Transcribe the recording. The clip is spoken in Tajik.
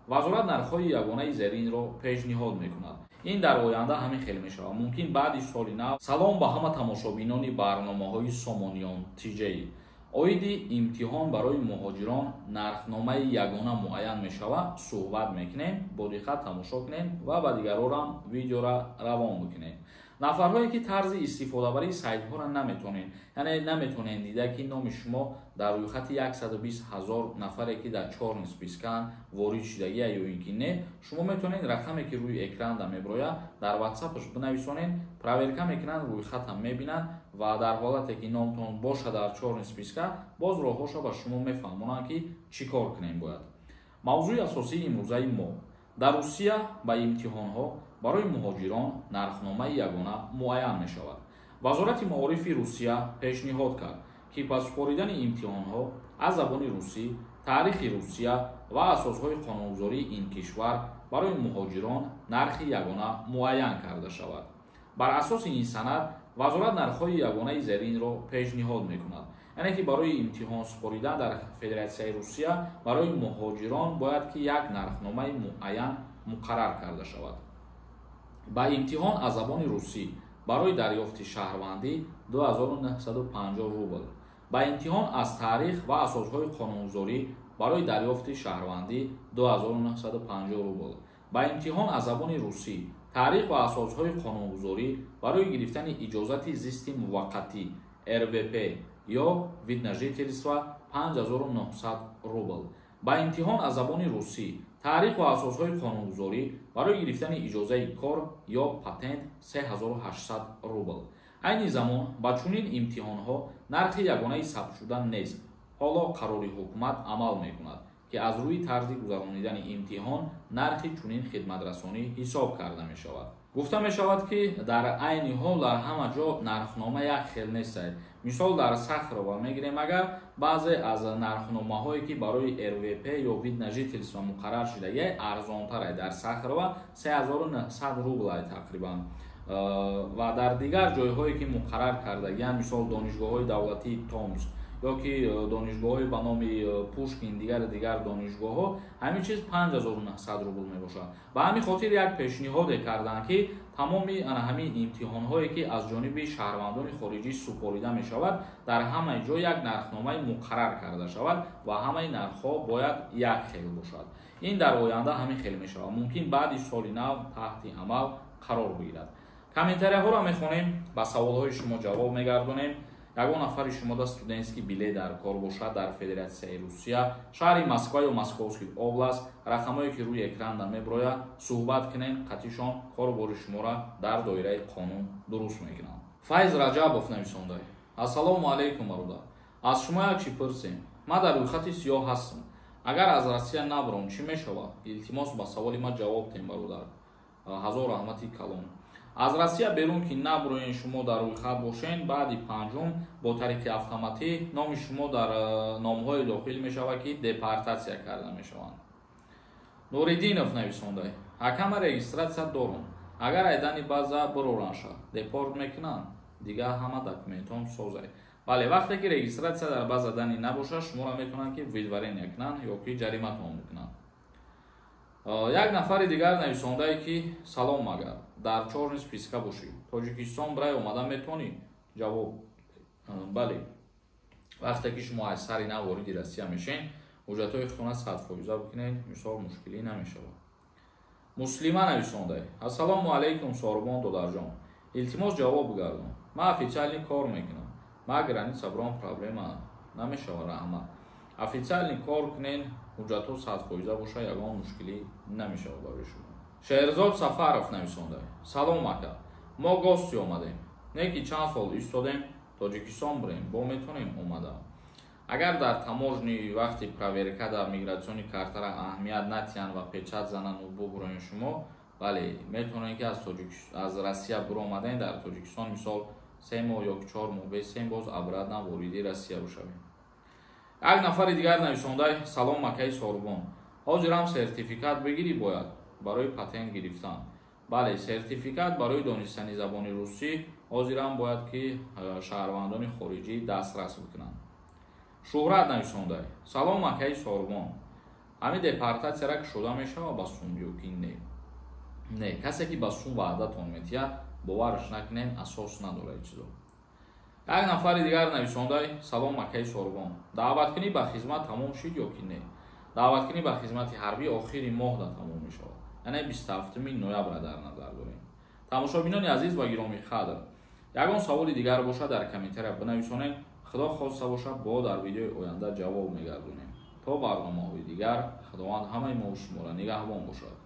Вазорат нархҳои ягонаи зеринро пешниҳод мекунад. Ин дар оянда ҳамин хел мешавад, мумкин баъди соли нав. Салом ба ҳама тамошобинони барномаҳои Сомониён ТЖ. Оиди имтиҳон барои муҳоҷирон нархномаи ягона муайян мешавад, суҳбат мекунем. Бо диққат тамошо кунем ва ба дигарорам видеора равон бикунем. Нафарҳое ки тарзи истифодабарии сайтҳоро наметонед, яъне наметонед дида, ки номи шумо дар рӯйхати 120 ҳазор нафаре, ки дар чёрный списка н, ворид шудагия ё ин ки не, шумо метавонед рақаме, ки рӯи экранда меброяд, дар ватсапаш бинависонед. Проверка мекунанд, рӯйхатам мебинанд ва дар ҳолате ки номтон боша дар чёрный списка, боз роҳҳоша ба шумо мефаҳмонанд, ки чӣ кор кунем бояд. Мавзӯи асосии имрӯзаи мо: дар Русия ба имтиҳонҳо барои муҳоҷирон нархномаи ягона муайян мешавад. Вазорати маорифи Русия пешниҳод кард, ки ба супоридани имтиҳонҳо аз забони русӣ, таърихи Русия ва асосҳои қонунгузории ин кишвар барои муҳоҷирон нархи ягона муайян карда шавад. Бар асоси ин санад вазорат нархҳои ягонаи зеринро пешниҳод мекунад, яъне ки барои имтиҳон супоридан дар Федератсияи Русия барои муҳоҷирон бояд ки як нархномаи муайян муқаррар карда шавад. Ба имтиҳон аз забони русӣ барои дарёфти шаҳрвандӣ 2950 рубл, ба имтиҳон аз таърих ва асосҳои қонунгузорӣ барои дарёфти шаҳрвандӣ 2950 рубл, ба имтиҳон аз забони русӣ, таърих ва асосҳои қонунгузорӣ барои гирифтани иҷозати зисти муваққатӣ РВП ё вид на жительство 5900 рубл, ба имтиҳон аз забони русӣ, таърих ва асосҳои қонунгузорӣ барои гирифтани иҷозаи кор ё патент 3800 рубл. Айни замон ба чунин имтиҳонҳо нархи ягонаи сабтшуда нест. Ҳоло қарори ҳукумат амал мекунад, ки аз рӯи тарзи гузаронидани имтиҳон нархи чунин хидматрасонӣ ҳисоб карда мешавад. Гуфта мешавад, ки дар айни ҳол дар ҳама ҷо нархнома як хел нестад. Мисол, дар Сахарова мегирем, агар баъзе аз нархномаҳое, ки барои РВП ё вид на жительство муқаррар шудагиай, арзонтарай. Дар Сахарова 3900 рублай тақрибан ва дар дигар ҷойҳое, ки муқаррар кардагианд, мисол, донишгоҳҳои давлатии Томск ё ки донишгоҳҳои ба номи Пушкин, дигару дигар донишгоҳҳо, ҳамин чиз 5900 рубл мебошад. Ба ҳамин хотир як пешниҳоде карданд, ки тамоми ана ҳамин имтиҳонҳое, ки аз ҷониби шаҳрвандони хориҷӣ супорида мешавад, дар ҳамаи ҷо як нархномаи муқаррар карда шавад ва ҳамаи нархҳо бояд як хел бошад. Ин дар оянда ҳамин хел мешавад, мумкин баъди соли нав таҳти амал қарор бигирад. Комментарияҳоро мехонем, ба саволҳои шумо ҷавоб мегардонем. Ягон нафари шумо да студентский билет дар кор бошад, дар Федератсияи Русия, шаҳри Москва ё Московский область, рақамҳое, ки рӯи экранда меброяд, суҳбат кунем қатишон, кору бори шуморо дар доираи қонун дуруст мекунанд. Файз Раҷабов нависонда: «Ассалому алайкум, бародар, аз шумо як чӣ пурсем. Ман дар рӯйхати сиёҳ ҳастам, агар аз Россия набурам, чӣ мешавад? Илтимос, ба саволи ман ҷавоб тем, бародар, ҳазор раҳмати калон». Аз Россия берун ки набуроен, шумо дар рӯйхат бошен, баъди панҷум бо тариқи автоматӣ номи шумо дар номҳое дохил мешавад, ки депортатсия карда мешаванд. Нуриддинов нависонда: «Акама, регистрация дорум, агар ай данные база бироранша, депорт мекунанд? Дига ҳама документон созай». Бале, вақте ки регистрация дар база данных набошад, шуморо метавонанд, ки выдворение кунанд ё ки ҷариматон бикунанд. Як нафари дигар нависондае, ки «Салом, агар дар чёрный списка бошӣ, Тоҷикистон бирай омада метавонӣ?» Ҷавоб: бале. Вақте ки шумо аз сари нав вориди Россия мешен, ҳуҷҷатҳои худтона 100-фоиза бикунед, мисол, мушкилӣ намешавад. Муслима нависондае: «Ассалому алайкум, Сорбон додарҷон, илтимос, ҷавоб бигардон. Ман официально кор мекунам, ма граница биром, проблема намешавад? Раҳмат». Официально кор кунен, ҳуҷҷатҳо 100-фоиза боша, ягон мушкилӣ намешавад барои шумо. Шеҳрзод Сафаров нависонда: «Салом, ака, мо гости омадем, не ки чанд сол истодем, Тоҷикистон бирем, бо метонем омада?» Агар дар таможни вақти проверка дар миграционный картара аҳамият натиҳанд ва печать занану бубуроен шумо, бале, метавонед, ки аз Россия биромадем, дар Тоҷикистон, мисол, 3 моҳ ё 4 моҳ бесем, боз обратно вориди Россия бошавем. Як нафари дигар нависонда: «Салом, акаи Сорбон, ҳозирам сертификат бигирӣ бояд барои патент гирифтан?» Бале, сертификат барои донистани забони русӣ ҳозирам бояд, ки шаҳрвандони хориҷӣ дастрас бикунанд. Шӯҳрат нависонда: «Салом, акаи Сорбон, Ҳамин депортатсияра кушода мешавад ба сум ё ки не? Не, касе ки ба сум ваъдатон метиҳад, боварш накунед, асос надорад чизо. Як нафари дигар нависондай: «Салом, акаи Сорбон, даъваткунӣ ба хизмат тамом шид ё ки не?» Даъваткунӣ ба хизмати ҳарбӣ охири моҳда тамом мешавад, яъне 27 ноябра дар назар дорем. Тамошобинони азиз ва гиромӣ қадр, ягон саволи дигар бошад, дар комментария бинависонед. Худо хоста бошад, бо дар видеои оянда ҷавоб мегардонем. То барномаҳои дигар, Худованд ҳамаи мо шуморо нигаҳбон бошад.